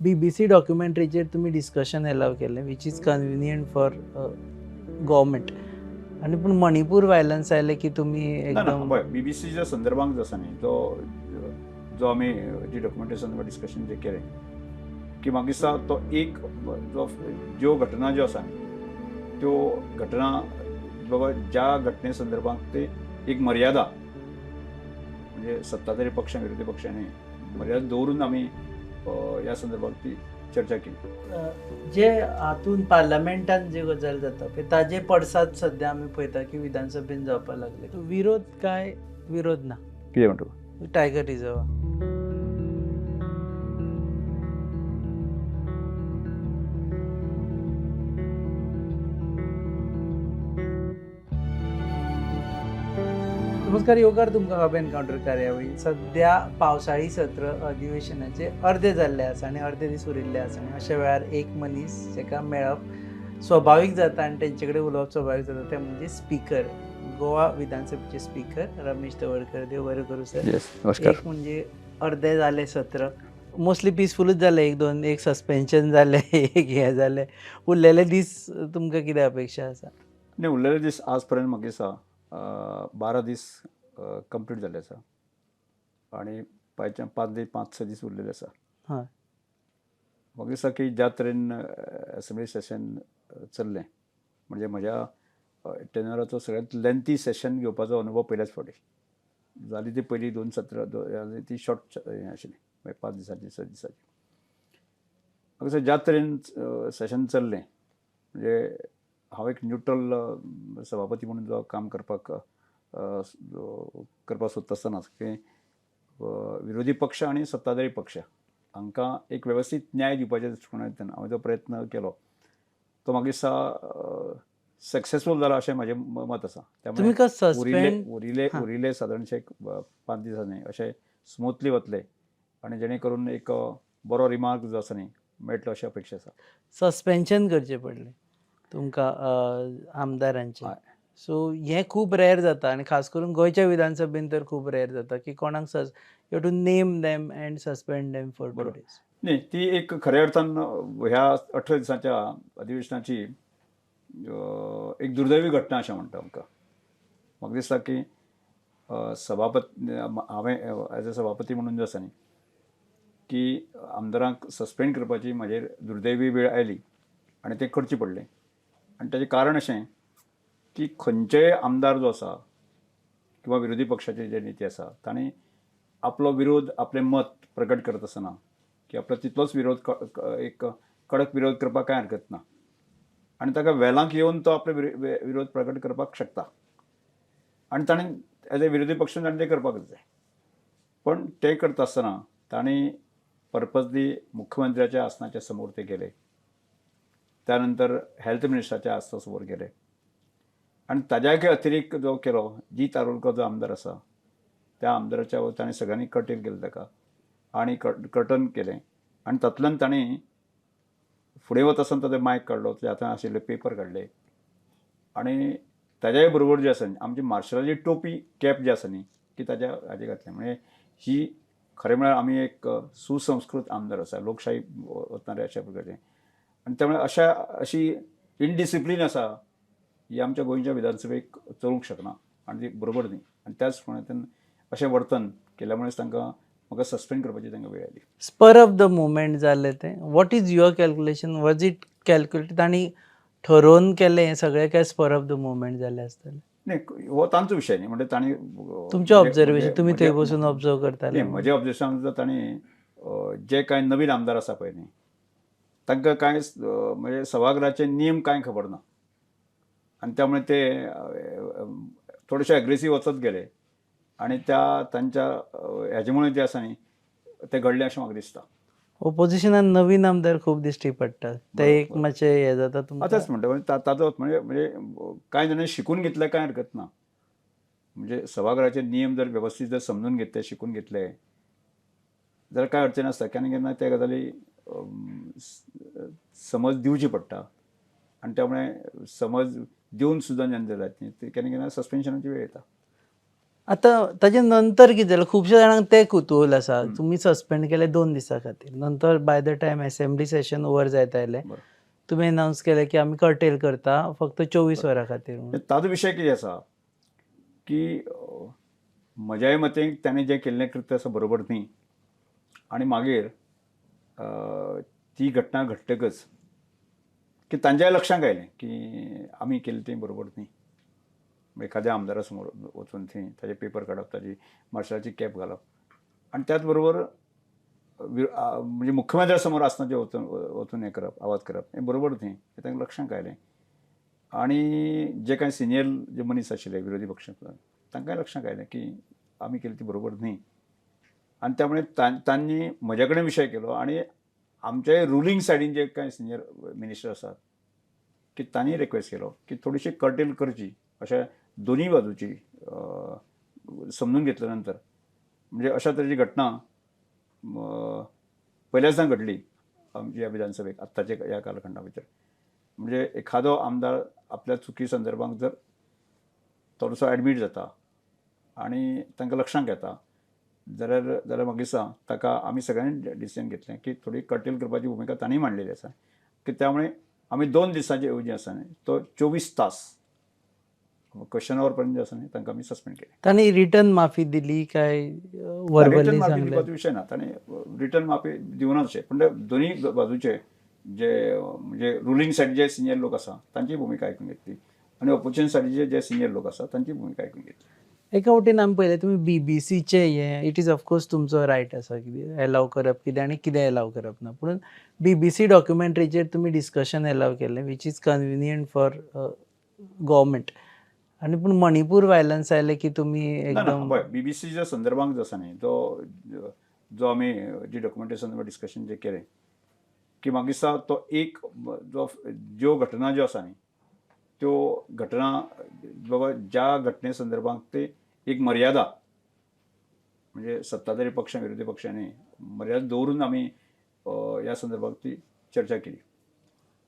BBC डॉक्युमेंटरीचेर तुमी discussion allow केलें, which is convenient for government. आनी पूण मणिपूर वायलन्स आयलें की तुमी ना ना एकदम पळय, बीबीसीच्या संदर्भात जो आसा न्ही, तो जो आमी जी डॉक्युमेंटरी संदर्भात डिस्कशन जे केलें की म्हाका दिसता तो एक जो ज्यो घटना ज्यो आसा न्ही त्यो घटना बाबा ज्या घटने संदर्भात ते एक मर्यादा म्हणजे सत्ताधारी पक्ष आनी विरोधी पक्षांनी मर्यादा दवरून आमी ह्या संदर्भात ती चर्चा केली. जे हातून पार्लमेंटान जे गजाल जाता पळय ताजे पडसाद सद्या आमी पळयता की विधानसभेन जावपाक लागले. विरोध काय विरोध ना? कितें म्हणटा? Tiger reserve. नमस्कार, येवकार तुमकां हब एनकावंटर कार्यावळी. सद्या पावसाळी सत्र अधिवेशनाचे अर्दे जाल्ले आसा आनी अर्दे दीस उरिल्ले आसा आनी अशा वेळार एक मनीस जाका मेळप स्वाभावीक जाता आनी तेंचे कडेन उलोवप स्वाभावीक जाता ते म्हणजे स्पिकर, गोवा विधानसभेचे स्पिकर रमेश तवडकर. देव बरें करूं सर. नमस्कार. एक म्हणजे अर्दे जाले सत्र, मोस्टली पिसफुलूच जालें, एक दोन एक सस्पेन्शन जालें, एक हें जालें. उरलेले दीस तुमकां कितें अपेक्षा आसा? न्ही, उरलेले दीस आज पर्यंत म्हाका दिसता 12 दीस कंप्लीट जाल्ले आसा आनी 5-6 दीस उरलेले आसा. हय. म्हाका दिसता की ज्या तरेन एसेंब्ली सेशन चल्लें म्हणजे म्हज्या टेनराचो सगळ्यांत लेंथी सेशन घेवपाचो अनुभव पयल्याच फावटी जाली. ती पयली 2 सत्रां ती शॉर्ट हें आशिल्ली, मागीर 5 दिसांची 6 दिसांची. म्हाका दिसता ज्या तरेन सेशन चल्लें म्हणजे हांव एक न्युट्रल सभापती म्हणून जो काम करपाक करपाक सोदता आसतनाच की विरोधी पक्ष आनी सत्ताधारी पक्ष हांकां एक वेवस्थीत न्याय दिवपाच्या दृश्टिकोनांतल्यान हांवें जो प्रयत्न केलो तो म्हाका दिसता सक्सेसफूल जाला अशें म्हजें मत आसा. तुमी उरिल्ले उरिल्ले उरिल्ले सादारणशे 5 दिसांनी अशें स्मुथली वतले आनी जेणे करून एक बरो रिमार्क जो आसा न्ही मेळटलो अशी अपेक्षा आसा. सस्पेन्शन करचें पडलें तुमकां आमदारांचें, सो हें खूब रेर जाता आनी खास करून गोंयच्या विधानसभेन तर खूब रेर जाता की कोणाक you to name them and suspend them for 2 days. न्ही, ती एक खऱ्या अर्थान ह्या 18 दिसांच्या अधिवेशनाची एक दुर्दैवी घटना अशें म्हणटा आमकां. म्हाका दिसता की सभापती हांवें एज अ सभापती म्हणून जो आसा न्ही की आमदारांक सस्पेंड करपाची म्हजेर दुर्दैवी वेळ आयली आनी तें करचें पडलें. आनी ताचें कारण अशें की खंयचेय आमदार जो आसा किंवा विरोधी पक्षाचे जे नेते आसा तांणी आपलो विरोध आपलें मत प्रकट करत आसतना की आपलो तितलोच विरोध एक कडक विरोध करपाक कांय हरकत ना आनी ताका वेलांक येवन तो आपलो विरोध प्रकट करपाक शकता आनी ताणें एज अ विरोधी पक्ष ताणें तें करपाकच जाय. पण तें करता आसतना तांणी पर्पजली मुख्यमंत्र्याच्या आसनाच्या समोर ते गेले, त्यानंतर हेल्थ मिनिस्टराच्या आसना समोर गेले आनी ताज्या अतिरिक्त जो केलो जीत आरोलकर जो आमदार आसा त्या आमदाराच्या ताणें सगळ्यांनी कटेल केलें ताका आनी कर्टन केलें आनी तातूंतल्यान ताणें फुडें वता आसतना ताजो मायक काडलो, ताज्या हातान आशिल्ले पेपर काडले आनी ताज्याय बरोबर जे आसा आमची मार्शलाची टोपी कॅप जी आसा न्ही ती ताज्या हाजेर घातलें. म्हणजे ही खरें म्हळ्यार आमी एक सुसंस्कृत आमदार आसा, लोकशाही वचणारे अशा प्रकारचे आनी त्यामुळे अशा अशी इनडिसिप्लीन आसा ही आमच्या गोंयच्या विधानसभेक चलूंक शकना आनी ती बरोबर न्ही. आनी त्याच प्रमाणांतल्यान अशें वर्तन केल्या मुळेच तांकां म्हाका सस्पेंड करपाची तांकां वेळ आयली. स्पर ऑफ the moment जालें तें. What is your calculation? Was it calculated? तांणी ठरोवन केलें हें सगळें काय स्पर ऑफ the moment जालें आसतलें? न्ही, हो तांचो विशय न्ही, म्हणजे तांणी तुमचें ऑब्जर्वेशन, तुमी थंय बसून ऑब्जर्व करताले. म्हजें ऑब्जर्वेशन तांणी जे कांय नवीन आमदार आसा पळय न्ही तांकां कांय म्हणजे सभागृहाचे नियम कांय खबर ना आनी त्यामुळे ते थोडेशे एग्रेसीव वचत गेले आनी त्या तांच्या हेजे मुळे जे आसा न्ही ते घडलें अशें म्हाका दिसता. ओपोजिशनान नवीन आमदार खूब दिश्टी पडटात, ते एक मातशें हें जाता तुमकां. आतांच म्हणटा म्हणजे ताजो म्हणजे म्हणजे कांय जाणांनी शिकून घेतल्यार कांय हरकत ना, म्हणजे सभागृहाचे नियम जर वेवस्थीत जर समजून घेतले शिकून घेतले जाल्यार कांय अडचण आसता. केन्ना केन्ना त्या गजाली समज दिवची पडटा आनी त्यामुळे समज दिवन सुद्दां जेन्ना जाल्यार ती केन्ना केन्ना सस्पेन्शनाची वेळ येता. आतां ताजे नंतर कितें जालें, खुबश्या जाणांक तें कुतूहल आसा. तुमी सस्पेंड केले 2 दिसां खातीर, नंतर by the time assembly session over जायत आयलें, तुमी अनावन्स केलें की आमी कर्टेल करता फक्त 24 वरां खातीर म्हणून. ताजो विशय कितें आसा की म्हज्याय मतेन ताणें जें केल्लें कृत्य आसा बरोबर न्ही. आनी मागीर ती घटना घडटकच की तांच्याय लक्षांत आयलें की आमी केल्लें तें बरोबर न्ही. एखाद्या आमदारा समोर वचून थंय ताजे पेपर काडप, ताजी मार्शलाची कॅप घालप आनी त्याच बरोबर म्हणजे मुख्यमंत्र्या समोर आसतना जे वचून वचून हें करप, आवाज करप, हें बरोबर न्ही हें तांकां लक्षांत आयलें. आनी जे कांय सिनियर जे मनीस आशिल्ले विरोधी पक्षांतल्यान तांकांय लक्षांत आयलें की आमी केली ती बरोबर न्ही. आनी त्यामुळे तांणी म्हज्या कडेन विशय केलो आनी आमच्याय रुलींग सायडीन जे कांय सिनियर मिनिस्टर आसात की तांणी रिक्वेस्ट केलो की थोडीशी कर्टेल करची, अशें दोनूय बाजूची समजून घेतल्या नंतर. म्हणजे अशा तरेची घटना पयल्याच घडली आमच्या विधानसभेक आत्ताच्या ह्या कालखंडा भितर. म्हणजे एखादो आमदार आपल्या चुकी संदर्भात जर थोडोसो एडमीट जाता आनी तांकां लक्षांत येता जाल्यार जाल्यार म्हाका दिसता ताका आमी सगळ्यांनी डिसिजन घेतलें की थोडी कर्टेल करपाची भुमिका तांणी मांडलेली आसा की त्यामुळे आमी 2 दिसांचे ऐवजी आसा न्ही तो 24 तास क्वेश्चन our पर्यंत जे आसा न्ही तांकां आमी सस्पेंड केलें. तांणी रिटर्न माफी दिली काय वर्बली रिटर्न माफी सांगलें? दिवपाचो विशय ना, ताणें रिटर्न माफी दिवना तशें, पूण ते दोनूय बाजूचे जे म्हणजे रुलींग सायडीचे सिनियर लोक आसा तांची भुमिका आयकून घेतली आनी ऑपोजिशन सायडीचे जे सिनियर लोक आसा तांची भुमिका आयकून घेतली. एका वटेन आमी पळयलें तुमी बीबीसीचें हें, it is of course तुमचो रायट आसा कितें एलाव करप कितें आनी कितें एलाव करप ना, पूण बीबीसी डॉक्युमेंट्रीचेर तुमी डिस्कशन एलाव केलें which is convenient for government. आनी पूण मणिपूर वायलन्स आयलें की तुमी ना ना एकदम पळय बीबीसीच्या संदर्भात जो आसा न्ही तो जो आमी जी डॉक्युमेंटरी संदर्भात डिस्कशन जे केलें की म्हाका दिसता तो एक जो ज्यो घटना ज्यो आसा न्ही त्यो घटना बाबा ज्या घटने संदर्भात ते एक मर्यादा म्हणजे सत्ताधारी पक्ष आनी विरोधी पक्षांनी मर्यादा दवरून आमी ह्या संदर्भात ती चर्चा केली.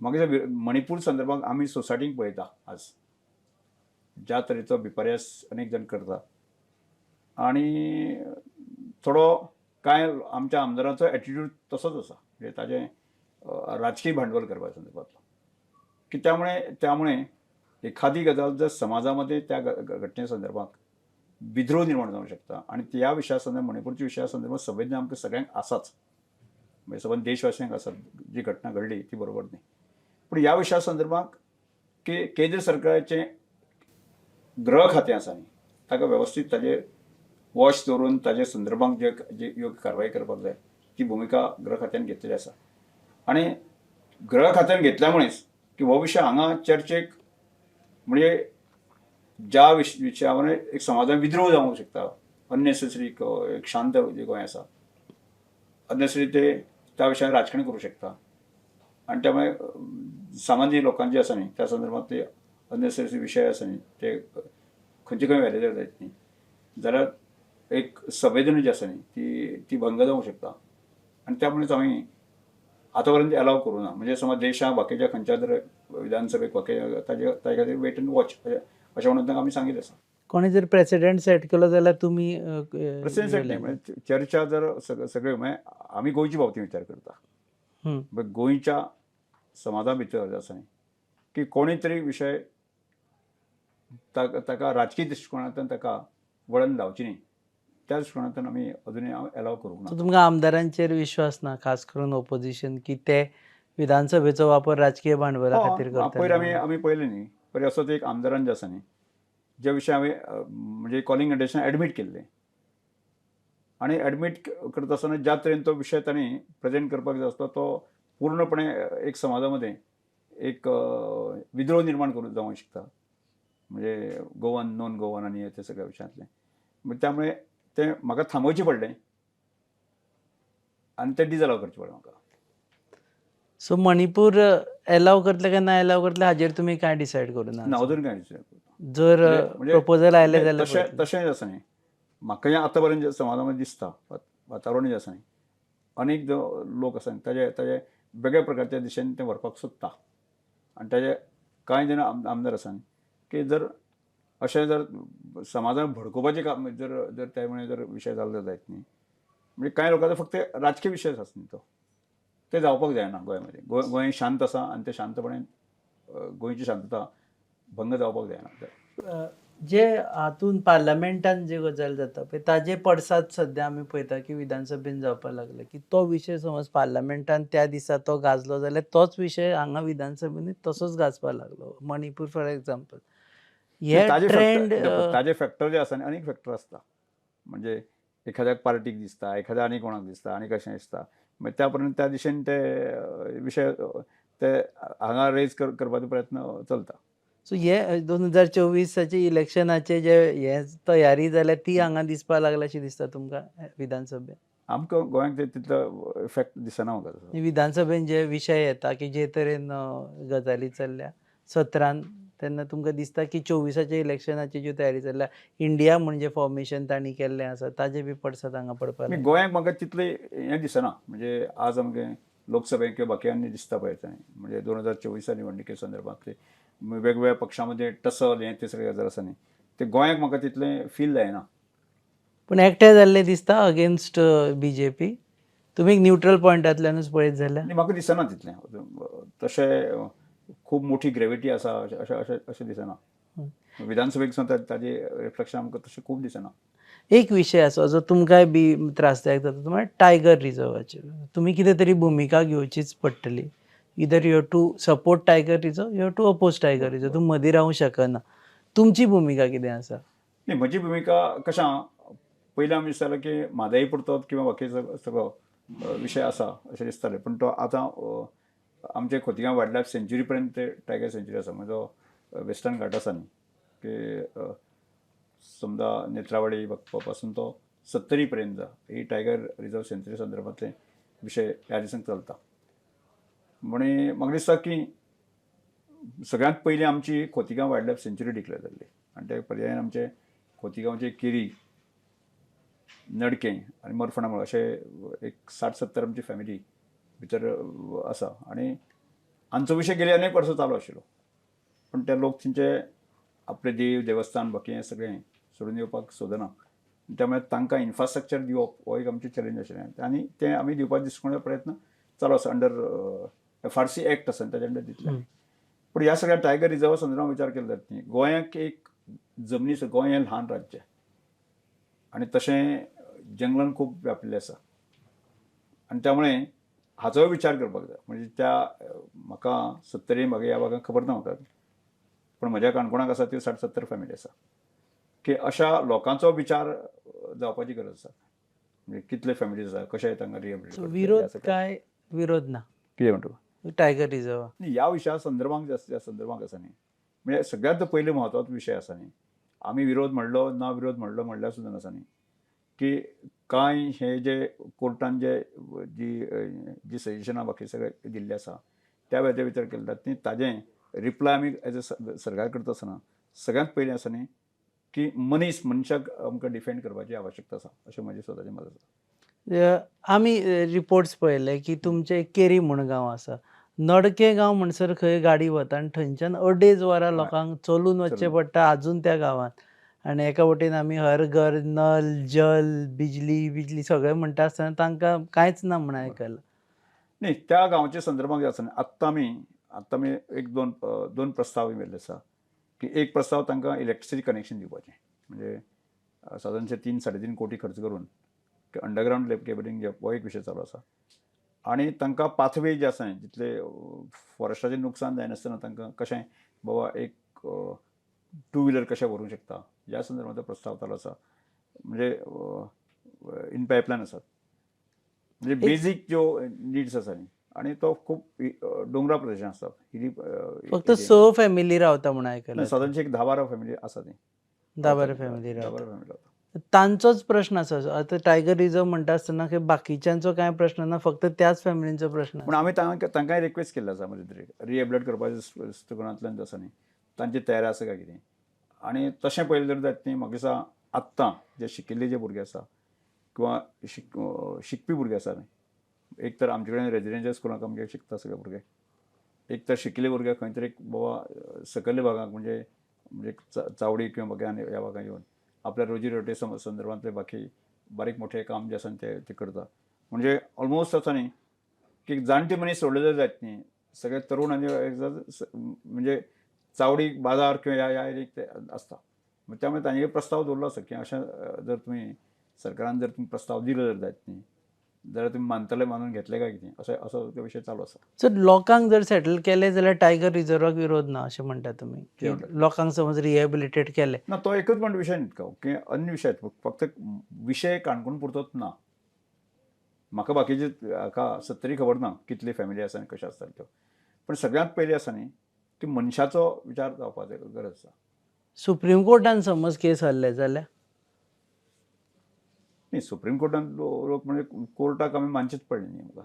म्हाका दिसता मणिपूर संदर्भात आमी सोसायटीक पळयता आज ज्या तरेचो विपर्यास अनेक जाण करता आनी थोडो कांय आमच्या आमदारांचो एटिट्यूड तसोच आसा, म्हणजे ताजें राजकीय भांडवल करपा संदर्भातलो की त्यामुळे त्यामुळे एखादी गजाल जर समाजामध्ये त्या घटने संदर्भात विद्रोह निर्माण जावंक शकता आनी त्या विशया संदर्भात मणिपूरच्या विशया संदर्भात संवेदना आमकां सगळ्यांक आसाच, म्हणजे सबंद देशवासियांक आसा, जी घटना घडली ती बरोबर न्ही. पूण ह्या विशया संदर्भात की केंद्र सरकाराचें गृह खातें आसा न्ही ताका वेवस्थीत ताजेर वॉच दवरून ताजे संदर्भात जे जे योग्य कारवाय करपाक जाय ती भुमिका गृह खात्यान घेतलेली आसा. आनी गृह खात्यान घेतल्या मुळेच की हो विशय हांगा चर्चेक म्हणजे ज्या विशया एक समाजान विद्रोह जावंक शकता, अननेसेसरी एक शांत जे गोंय आसा अननेसेसरी ते त्या विशयार राजकारण करूं शकता आनी त्यामुळे सामान्य लोकांचे आसा न्ही त्या संदर्भात ते अननेसेसरी विशय आसा न्ही ते खंयचे खंय व्हेले जायत न्ही जाल्यार एक संवेदना जी आसा न्ही ती ती भंग जावंक शकता. आनी त्यामुळेच आमी आतां पर्यंत एलाव करूं ना. म्हणजे समज देशाक बाकीच्या खंयच्या तर विधानसभेक बाकी ताजे ताजे खातीर वेट एंड वॉच अशें म्हणून तांकां आमी सांगिल्लें आसा. कोणी जर प्रेसिडेंट सेट केलो जाल्यार तुमी प्रेसिडेंट सेट न्ही, म्हणजे चर्चा जर सगळे म्हणजे आमी गोंयची बाबतींत विचार करता, गोंयच्या समाजा भितर आसा न्ही की कोणी तरी विशय ताका राजकीय दृश्टिकोनांतल्यान ताका वळण लावची न्ही त्या दृश्टिकोनांतल्यान आमी अजुनूय एलाव करूंक ना. तुमकां आमदारांचेर विश्वास ना, खास करून ओपोजिशन, की ते विधानसभेचो वापर राजकीय भांडवला खातीर करतात? पयर आमी आमी पळयलें न्ही, पयर असोच एक आमदारान जे आसा न्ही जे विशय हांवें म्हणजे कॉलिंग अटेन्शन एडमीट केल्लें आनी एडमीट करता आसतना ज्या तरेन तो विशय तांणी प्रेजेंट करपाक जाय आसलो तो पूर्णपणे एक समाजा मदें एक विद्रोह निर्माण करून जावंक शकता, म्हणजे गोवन नॉन गोवन आनी ते सगळ्या विशयांतलें. त्यामुळे तें म्हाका थांबोवचें पडलें आनी तें डिजलाव करचें पडलें म्हाका. सो मणिपूर एलाव करतले काय ना एलाव करतले हाजेर तुमी कांय डिसायड करूं ना? ना, अजून कांय डिसायड करूं. जर प्रपोजल आयलें जाल्यार तशें तशें आसा न्ही, म्हाका हें आतां पर्यंत समाजा मदें दिसता वातावरण जें आसा न्ही अनेक जो लोक आसा ताजे ताजे वेगळ्या प्रकारच्या दिशेन ते व्हरपाक सोदता आनी ताजे कांय जाण आमदार आसा न्ही की जर अशें जर समाजान भडकोवपाचें काम जर जर त्या मुळे जर विशय जालो जायत न्ही, म्हणजे कांय लोकांचो फक्त राजकीय विशय आसा न्ही तो, ते जावपाक जायना गोंयामध्ये. गोंय गोंय शांत आसा आनी ते शांतपणे गोंयची शांतता भंग जावपाक जायना. जे हातून पार्लमेंटान जे गजाल जाता पळय ताजे पडसाद सद्या आमी पळयता की विधानसभेन जावपाक लागले की तो विशय समज पार्लमेंटान त्या दिसा तो गाजलो जाल्यार तोच विशय हांगा विधानसभेनूय तसोच गाजपाक लागलो. मणिपूर फॉर एग्जाम्पल हे ताजे ट्रेंड फॅक्टर, ताजे फॅक्टर जे आसा न्ही अनेक फॅक्टर आसता, म्हणजे एखाद्याक पार्टीक दिसता, एखाद्या आनी कोणाक दिसता आनी कशें दिसता, मागीर त्या पर्यंत त्या दिशेन ते विशय ते हांगा रेज करपाचो प्रयत्न चलता. सो हे 2024 इलेक्शनाचे जे हे तयारी जाल्या ती हांगा दिसपाक लागल्या अशी दिसता तुमकां विधानसभेन? आमकां गोंयांक ते तितलो इफेक्ट दिसना म्हाका तसो. विधानसभेन जे विशय येता की जे तरेन गजाली चल्ल्या सत्रान, तेन्ना तुमकां दिसता की 24 इलेक्शनाची ज्यो तयारी चल्ल्या, इंडिया म्हणजे फॉर्मेशन तांणी केल्लें आसा ताजे बी पडसाद हांगा पडपाक आनी गोंयांक म्हाका तितलें हें दिसना. म्हणजे आज आमगे लोकसभेक किंवा बाकी दिसता पळय तें, म्हणजे 2024 निवडणुके संदर्भातले वेगवेगळ्या पक्षां मदीं टसल हें तें सगळें गजाल आसा न्ही, ते गोंयांक म्हाका तितलें फील जायना. पूण एकठांय जाल्ले दिसता अगेन्स्ट बीजेपी, तुमी न्यूट्रल पॉयंटांतल्यानूच पळयत जाल्यार? आनी म्हाका दिसना तितलें तशें खूब मोठी ग्रेविटी आसा अशें अशें अशें दिसना. विधानसभेक सुद्दां ताजें रिफ्लेक्शन आमकां तशें खूब दिसना. एक विशय आसा जो तुमकांय बी त्रासदायक जाता, तो म्हळ्यार टायगर रिजर्वाचेर तुमी कितें तरी भुमिका घेवचीच पडटली. Either you have to support tiger reserve, you have to oppose tiger reserve, तूं मदीं रावूंक शकना. तुमची भुमिका कितें आसा? न्ही, म्हजी भुमिका कशें आहा, पयलीं आमी दिसतालें की म्हादय पुरतो किंवा बाकी सगळो विशय आसा अशें दिसतालें, पूण तो आतां आमचे खोतिगांव वायल्ड लायफ सेंच्युरी पर्यंत ते टायगर सेंच्युरी आसा, म्हणजे जो वेस्टर्न घाट आसा न्ही की समजा नेत्रावळी पासून तो 70 पर्यंत ही टायगर रिजर्व सेंच्युरी संदर्भातले विशय ह्या दिसांक चलता. म्हणी म्हाका दिसता की सगळ्यांत पयलीं आमची Cotigao wildlife sanctuary declare जाल्ली आनी त्या पर्यायान आमचे खोतिगांवचे केरी, नडकें आनी मरफणा मळ अशे एक 60-70 आमची फॅमिली भितर आसा आनी आमचो विशय गेले अनेक वर्सां चालू आशिल्लो, पूण ते लोक थंयचे आपले देव देवस्थान बाकी हें सगळें सोडून येवपाक सोदना, त्यामुळे तांकां इन्फ्रास्ट्रक्चर दिवप हो एक आमचें चॅलेंज आशिल्लें आनी तें आमी दिवपाचो दृश्टिकोणाचो प्रयत्न चालू आसा. अंडर FRC act आसा ताच्या अंडर दितले. पूण ह्या सगळ्या टायगर रिजर्वा संदर्भात विचार केलो जाता न्ही, गोंयाक एक जमनी, गोंय हें ल्हान राज्य आनी तशें जंगलान खूब व्यापिल्लें आसा आनी त्यामुळे हाचोय विचार करपाक जाय. म्हणजे त्या म्हाका 70 म्हाका ह्या भागाक खबर ना म्हाका, पूण म्हज्या काणकोणाक आसा त्यो 60-70 फॅमिली आसा की अशा लोकांचो विचार जावपाची गरज आसा. म्हणजे कितले फॅमिलीज आसा, कशें तांकां रिहेबिलिटेट, विरोध काय विरोध ना कितें म्हणटा टायगर रिजर्व ह्या विशया संदर्भांत ह्या संदर्भांत आसा न्ही, म्हणजे सगळ्यांत पयलीं म्हत्वाचो विशय आसा न्ही, आमी विरोध म्हणलो ना विरोध म्हणलो म्हणल्यार सुद्दां आसा न्ही की कांय हे जे कोर्टान जे जी जी सजेशनां बाकी सगळें दिल्लें आसा त्या वेळाचेर विचार केलो जाता न्ही, ताजें रिप्लाय आमी एज अ सरकार करता आसतना सगळ्यांत पयलीं आसा न्ही की मनीस मनशाक आमकां डिफेंड करपाची आवश्यकता आसा अशें म्हजें स्वताचें मत आसा. आमी रिपोर्ट्स पळयले की तुमचे केरी म्हूण गांव आसा, नडके गांव म्हणसर खंय गाडी वता आनी थंयच्यान 2.5 वरां लोकांक चलून वचचें पडटा आजून त्या गांवांत. आनी एका वटेन आमी हर घर नल जल बिजली बिजली सगळें म्हणटा आसतना तांकां कांयच ना म्हूण आयकलां. न्ही, त्या गांवच्या संदर्भात आसा न्ही, आत्तां आमी एक दोन प्रस्ताव मेल्ले आसा की एक प्रस्ताव तांकां इलेक्ट्रिसिटी कनेक्शन दिवपाचें, म्हणजे सादारणशे 3-3.5 कोटी खर्च करून अंडरग्रावंड केबलिंग जे हो एक विशय चालू आसा आनी तांकां पाथवे जे आसा जितले फॉरेस्टाचें नुकसान जायनासतना तांकां कशें बाबा एक टू व्हिलर कशें व्हरूंक शकता ह्या संदर्भांत प्रस्ताव चालू आसा. म्हणजे इन पायपलायन आसात, म्हणजे बेजीक ज्यो निड्स आसा न्ही, आनी तो खूब दोंगरा प्रदेशांत आसता. फक्त 6 फॅमिली रावता म्हूण आयकलां. सादारणशे एक 10-12 फॅमिली आसा ती, 10-12 फॅमिली रावता, 10-12 फॅमिली रावता. तांचोच प्रश्न आसा. आतां टायगर रिजर्व म्हणटा आसतना खंय बाकीच्यांचो कांय प्रश्न ना, फक्त त्याच फॅमिलींचो प्रश्न. पूण आमी तांकांय रिक्वेस्ट केल्लो आसा, म्हणजे रिहेबिलिटेट करपाच्या दृश्टिकोणांतल्यान आसा न्ही तांची तयारी आसा काय कितें, आनी तशें पळयलें जर जायत न्ही म्हाका दिसता आत्तां जे शिकिल्ले जे भुरगे आसा किंवा शिकपी भुरगे आसा न्ही, एक तर आमचे कडेन रेजिडेन्शियल स्कुलांक आमगे शिकता सगळे भुरगे, एक तर शिकिल्ले भुरगे खंय तरी बाबा सकयल्ल्या भागाक म्हणजे म्हणजे चावडी किंवा बाकी आनी ह्या भागां येवन आपल्या रोजी रोटी संदर्भांतले बाकी बारीक मोठे काम जे आसा ते ते करता. म्हणजे ऑलमोस्ट आसा न्ही की जाणटे मनीस सोडले जर जायत न्ही, सगळे तरुण आनी म्हणजे चावडी बाजार किंवा ह्या ह्या एरियेक ते आसता. त्यामुळे तांचे प्रस्ताव दवरलो आसा की अशें जर तुमी सरकारान जर तुमी प्रस्ताव दिलो जर जायत न्ही जाल्यार तुमी मानतले, मानून घेतले काय कितें, असो असो तो विशय चालू आसा. सो लोकांक जर सेटल केले जाल्यार टायगर रिजर्वाक विरोध ना अशें म्हणटा तुमी की कितें म्हणटा? लोकांक समज रिहेबिलिटेट केले. ना, तो एकच पण विशय न्ही की अन्य विशय, फक्त विशय काणकोण पुरतोच ना. म्हाका बाकीचे हाका सत्तरी खबर ना कितली फॅमिली आसा आनी कश्यो आसतात त्यो, पण सगळ्यांत पयलीं आसा न्ही की मनशाचो विचार जावपाची गरज आसा. सुप्रीम कोर्टान समज केस हरले जाल्यार? न्ही, सुप्रीम कोर्टान लोक म्हणजे कोर्टाक आमी मानचेच पडलें न्ही आमकां.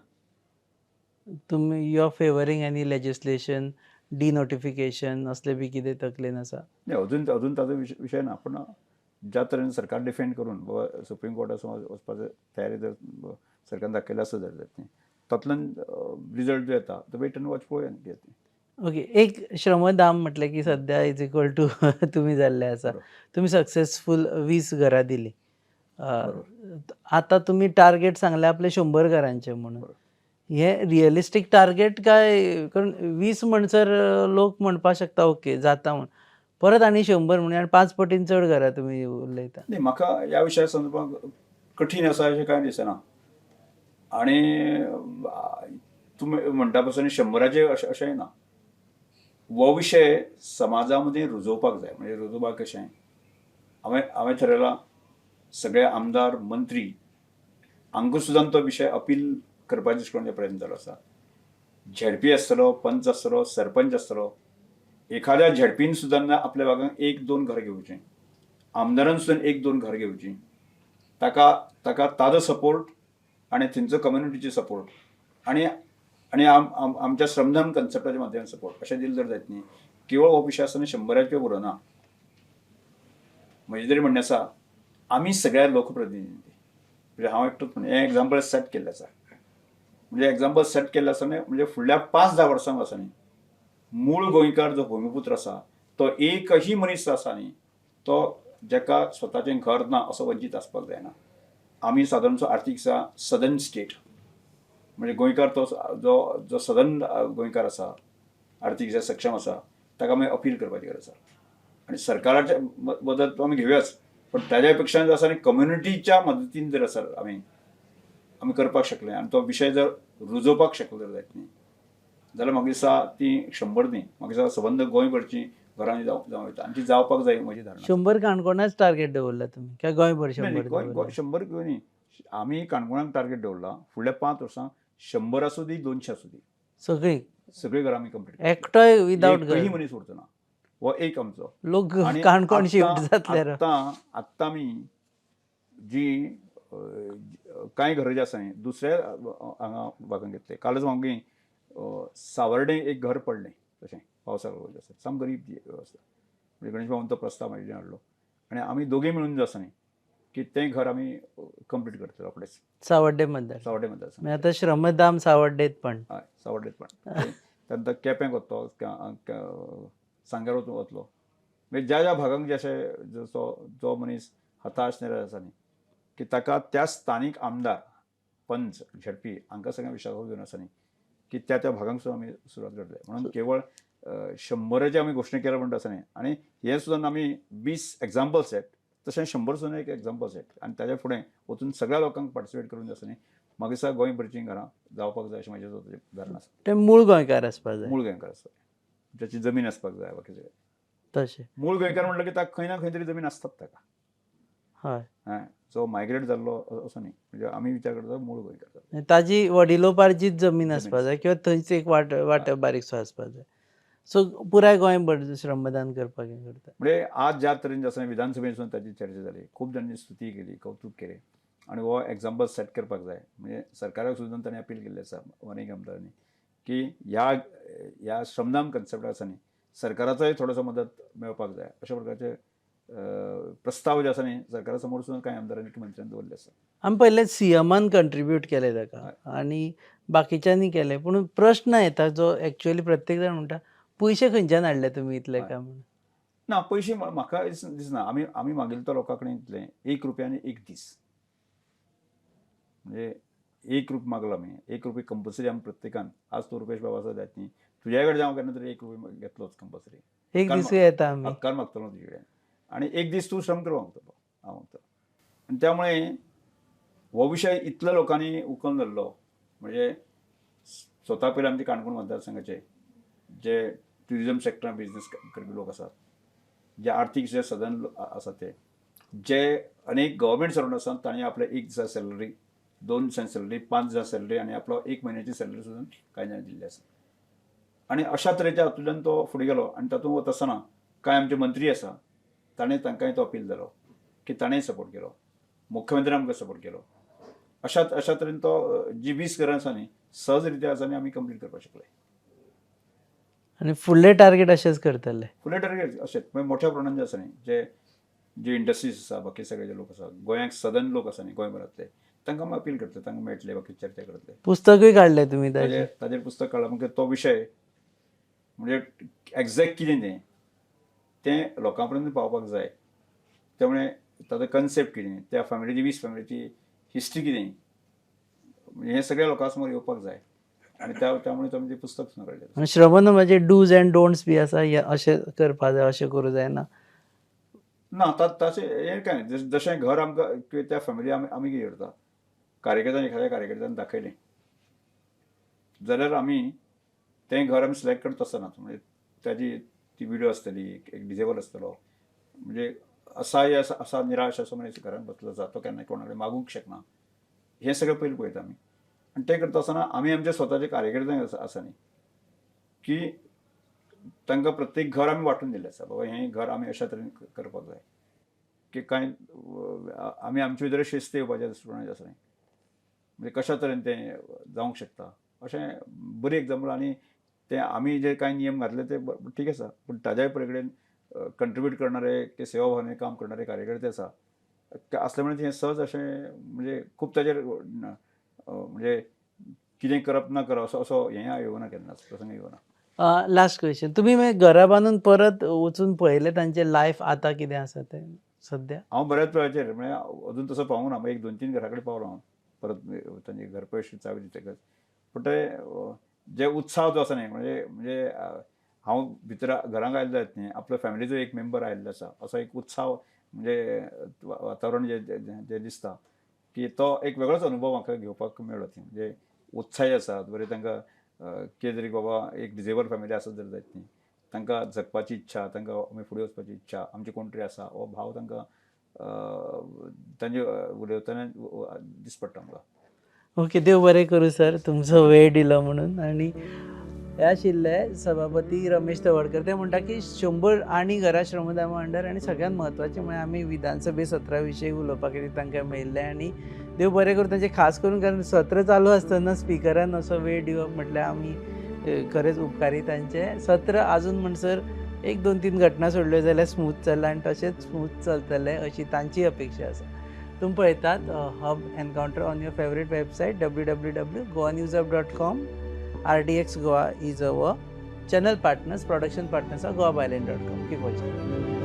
तुमी you are favouring any legislation, denotification असलें बी कितें तकलेन आसा? न्ही, अजून अजून ताजो विशय ना, पूण ज्या तरेन सरकार डिफेंड करून बाबा सुप्रीम कोर्टा समज वचपाची तयारी जर सरकारान दाखयली आसा जाल्यार न्ही, तातूंतल्यान रिजल्ट जो येता तो वेट एंड वॉच पळोवया न्ही कितें तें. ओके, एक श्रमधाम म्हटलें की सद्या is equal to तुमी जाल्ले आसा. तुमी सक्सेसफूल 20 घरां दिली. आतां तुमी टार्गेट सांगले आपले 100 घरांचे म्हणून. हे रियलिस्टीक टार्गेट काय? कारण 20 म्हणसर लोक म्हणपाक शकता ओके जाता म्हण, परत आनी 100 म्हणजे आनी 5 पटीन चड घरां तुमी उलयता. न्ही, म्हाका ह्या विशया संदर्भात कठीण आसा अशें कांय दिसना. आनी तुमी म्हणटा पसून 100 अशें अशेंय ना. हो विशय समाजा मदीं रुजोवपाक जाय. म्हणजे रुजोवपाक कशें, हांवें थारायलां सगळे आमदार मंत्री हांकां सुद्दां तो विशय अपील करपाचे दृश्टीकोन प्रयत्न चालू आसा. झेडपी आसतलो, पंच आसतलो, सरपंच आसतलो, एखाद्या झेडपीन सुद्दां आपल्या भागांत 1-2 घर घेवचें, आमदारान सुद्दां 1-2 घर घेवचीं, ताका ताका ताजो सपोर्ट आनी थंयचो कम्युनिटीचो सपोर्ट आनी आनी आमच्या श्रमदान कन्सेप्टाच्या माध्यमांत सपोर्ट अशें दिलें जर जायत न्ही, केवळ हो विशय आसतना 100 उरना. म्हजें तरी म्हणणें आसा आमी सगळ्या लोकप्रतिनिधी, म्हणजे हांव एकटोच न्ही, हें एग्जाम्पल सेट केल्लें आसा. म्हणजे एग्जाम्पल सेट केल्लें आसा न्ही, म्हणजे फुडल्या 5-10 वर्सांक आसा न्ही, मूळ गोंयकार जो भुमिपुत्र आसा तो एकही मनीस आसा न्ही तो जेका स्वताचें घर ना असो वंचीत आसपाक जायना. आमी सादारणसो आर्थीक आसा सदर्न स्टेट, म्हणजे गोंयकार तो जो जो सदर्न गोंयकार आसा आर्थीक जे सक्षम आसा ताका आमी अपील करपाची गरज आसा. आनी सरकाराचे मदत आमी घेवयाच, पण ताज्या पेक्षा जर आसा न्ही कम्युनिटीच्या मदतीन जर आसा आमी आमी करपाक शकले आनी तो विशय जर रुजोवपाक शकले जर जायत न्ही जाल्यार म्हाका दिसता ती 100 न्ही, म्हाका दिसता सबंद गोंयभरची घरांनी जावं येता आनी ती जावपाक जाय म्हजी धारणा. 100 काणकोणाच टार्गेट दवरला तुमी काय गोंयभर 100? गोंय 100 न्ही, आमी काणकोणाक टार्गेट दवरला फुडल्या 5 वर्सां 100 आसूं दी 200 आसूं दी, सगळीं सगळीं घरां आमी कंप्लीट, एकटोय विदावट एकही मनीस उरचो ना, हो एक आमचो लोक काणकोण शिफ्ट जातले. आतां आतां आमी जी कांय घरां जी आसा न्ही दुसऱ्या हांगा भागांत घेतले. कालच म्हाका सावर्डे एक घर पडलें तशें पावसाक लागून आसा, साम गरीब जी वेवस्था, म्हणजे गणेश बाबून तो प्रस्ताव म्हाजे हाडलो आनी आमी दोगीय मेळून जो आसा न्ही की तें घर आमी कंप्लीट करतले रोखडेच. सावर्डे मतदार, सावर्डे मतदार. आतां श्रमधाम सावर्डेत पण, हय सावर्डेत पण तांकां केपें वतलो, सांग्यार वतलो, म्हणजे ज्या ज्या भागांक जशें जसो जो मनीस हताश निराश आसा न्ही की ताका त्या स्थानीक आमदार पंच झेडपी हांकां सगळ्यांक विश्वासाक घेवन आसा न्ही की त्या त्या भागांक सुद्दां आमी सुरवात करतले. म्हणून केवळ 100 आमी घोशणा केल्या म्हणटा आसा न्ही, आनी हें सुद्दां आमी 20 एग्जाम्पल सेट तशें 100 सुद्दां एक एग्जाम्पल सेट आनी ताज्या फुडें वचून सगळ्या लोकांक पार्टिसिपेट करून आसा न्ही म्हाका दिसता गोंयभरचीं घरां जावपाक जाय अशें म्हजें धारणा आसा. ते मूळ गोंयकार आसपाक जाय, मूळ गोंयकार आसपाक जाय, ज्याची जमीन आसपाक जाय, बाकीचे तशें मूळ गोंयकार म्हणलं की ताका खंय ना खंय तरी जमीन आसतात ताका. हय, सो मायग्रेट जाल्लो असो न्ही, म्हणजे आमी विचार करता मूळ गोंयकार, ताजी वडिलोपार्जीत जमीन आसपाक जाय किंवा थंयच एक वाट वाट बारीकसो आसपाक जाय. सो पुराय गोंयभर श्रमदान करपाक हें करता. म्हणजे आज ज्या तरेन आसा विधानसभेन ताची चर्चा जाली, खूब जाणांनी स्तुती केली, कौतूक केलें आनी हो एग्जाम्पल सेट करपाक जाय. म्हणजे सरकाराक सुद्दां ताणें अपील केल्लें आसा अनेक आमदारांनी की ह्या ह्या श्रमदान कन्सेप्ट आसा न्ही सरकाराचोय थोडोसो मदत मेळपाक जाय अशा प्रकारचे प्रस्ताव जे आसा न्ही सरकारा समोर सुद्दां कांय आमदारांनी मंत्र्यांनी दवरले आसा. आमी पयलें सीएमान कंट्रिब्यूट केलें ताका आनी बाकीच्यांनी केलें, पूण प्रश्न येता जो एक्चुअली प्रत्येक जाण म्हणटा पयशे खंयच्यान हाडले तुमी इतले काय म्हणून. ना, पयशे म्हाका दिसना. आमी आमी मागिल्ले तो लोकां कडेन इतलें, 1 रुपया आनी एक दीस. म्हणजे 1 रुपया मागलो आमी, 1 रुपया कंपल्सरी आमी प्रत्येकान. आज तूं रुपेश बाबा आसा जायत न्ही, तुज्या कडेन हांव केन्ना तरी 1 रुपया घेतलोच कंपल्सरी. एक दिसूय येता आमी. हक्कान मागतलो तुजे कडेन आनी एक दीस तूं श्रम करूंक मागतलो हांव मागतलो. आनी त्यामुळे हो विशय इतल्या लोकांनी उखलून धरलो. म्हणजे स्वता पयलीं आमचे काणकोण मतदारसंघाचे जे ट्युरिजम सेक्टरान बिजनेस करपी लोक आसात, जे आर्थीक जे सदन आसा, ते जे अनेक गव्हर्मेंट सर्वंट आसात, तांणी आपले एक दिसा सॅलरी, 2 दिसांची सॅलरी, 5 दिसां सॅलरी आनी आपलो एक म्हयन्याची सॅलरी सुद्दां कांय जाणांनी दिल्ली आसा. आनी अशा तरेच्या हातूंतल्यान तो फुडें गेलो. आनी तातूंत वता आसतना कांय आमचे मंत्री आसा, ताणें तांकांय तो अपील जालो की ताणें सपोर्ट केलो, मुख्यमंत्र्यान आमकां सपोर्ट केलो. अशा अशा तरेन तो जी 20 घरां आसा न्ही, सहज रित्या आसा न्ही, आमी कंप्लीट करपाक शकले. आनी फुडले टार्गेट अशेंच करतले? फुडले टार्गेट अशेंच, म्हणजे मोठ्या प्रमाणात जे आसा न्ही, जे जे इंडस्ट्रीज आसा, बाकी सगळे जे लोक आसा, गोंयाक सदन लोक आसा न्ही गोंयभरांतले, तांकां आमी अपील करतले, तांकां मेळटले, बाकी चर्चा करतले. पुस्तकूय काडलें तुमी ताजेर? ताजेर पुस्तक काडलां. म्हणजे तो विशय म्हणजे एग्जॅक्ट कितें तें तें लोकां पर्यंत पावपाक जाय. त्यामुळे ताजो कन्सेप्ट कितें, त्या फॅमिलीची, 20 फॅमिलीची हिस्ट्री कितें, म्हणजे हें सगळ्या लोकां समोर येवपाक जाय. आनी त्यामुळे तो आमी तें पुस्तक सुद्दां काडलें. आनी श्रमधामाचे डूज अँड डोंट्स बी आसा, हे अशें करपा जाय, अशें करूं जायना? ना, ताचें हें कांय ना. जशें घर आमकां किंवा त्या फॅमिली आमी आमी कितें करता, कार्यकर्त्यान, एखाद्या कार्यकर्त्यान दाखयलें जाल्यार आमी तें घर आमी सिलेक्ट करता आसतना, म्हणजे ताजी ती विडो आसतली, एक डिजेबल आसतलो, म्हणजे असाय आसा, असा निराश असो मनीस घरान बसलो आसा, तो केन्ना कोणा कडेन मागूंक शकना, हें सगळें पयलीं पळयता आमी. आनी तें करता आसतना आमी आमच्या स्वताचे कार्यकर्त्यांक आसा आसा न्ही की तांकां प्रत्येक घर आमी वांटून दिल्लें आसा, बाबा हें घर आमी अशा तरेन करपाक जाय की कांय आमी आमचे भितर शिस्त येवपाच्या दृश्टिकोणाचें आसा न्ही, म्हणजे कशा तरेन तें जावंक शकता अशें बरी एग्जाम्पल. आनी ते आमी जे कांय नियम घातले ते ठीक आसा, पूण ताज्याय पली कडेन कंट्रिब्यूट करणारे ते सेवाभावने काम करणारे कार्यकर्ते आसा असले, म्हणून हें सहज अशें म्हणजे खूब ताजेर म्हणजे कितें करप ना करप असो असो हें येवना, केन्नाच प्रसंग येवना. लास्ट क्वेश्चन, तुमी मागीर घरा बांदून परत वचून पळयलें तांचें लायफ आतां कितें आसा तें सद्या? हांव बऱ्याच वेळाचेर, म्हळ्यार अजून तसो पावूंक ना, एक दोन तीन घरा कडेन पावलो हांव परत तांचे घर पयशे चावी दितकच. पूण ते जे उत्साह जो आसा न्ही, म्हणजे म्हणजे हांव भितर घरांक आयल्लो जायत न्ही, आपलो फॅमिलीचो एक मेंबर आयिल्लो आसा असो एक उत्साह, म्हणजे वातावरण जे जे जे दिसता की तो एक वेगळोच अनुभव म्हाका घेवपाक मेळ्ळो थंय. म्हणजे उत्साही आसात बरे, तांकां कितें तरी बाबा एक डिजेबल फॅमिली आसत जर जायत न्ही, तांकां जगपाची इच्छा, तांकां आमी फुडें वचपाची इच्छा, आमची कोण तरी आसा हो भाव तांकां तांचे उलयतना दिस पडटा आमकां. ओके, देव बरें करूं सर, तुमचो वेळ दिलो म्हणून. आनी हे आशिल्ले सभापती रमेश तवडकर. ते म्हणटा की 100 आनी घरां श्रमधामा अंडर. आनी सगळ्यांत म्हत्वाचें म्हळ्यार आमी विधानसभे सत्रा विशयी उलोवपा खातीर तांकां मेळिल्ले. आनी देव बरें करूं तांचें, खास करून कारण सत्र चालू आसतना स्पिकरान असो वेळ दिवप म्हटल्यार आमी खरेंच उपकारी तांचे. सत्र अजून म्हणसर एक दोन तीन घटना सोडल्यो जाल्यार स्मूथ चल्ला आनी तशेंच स्मूथ चलतलें अशी तांची अपेक्षा आसा. तुमी पळयतात Hub Encounter on your favourite website www.goanewshub.com. RDX Goa is our channel partners, production partners are goabyline.com. Keep watching.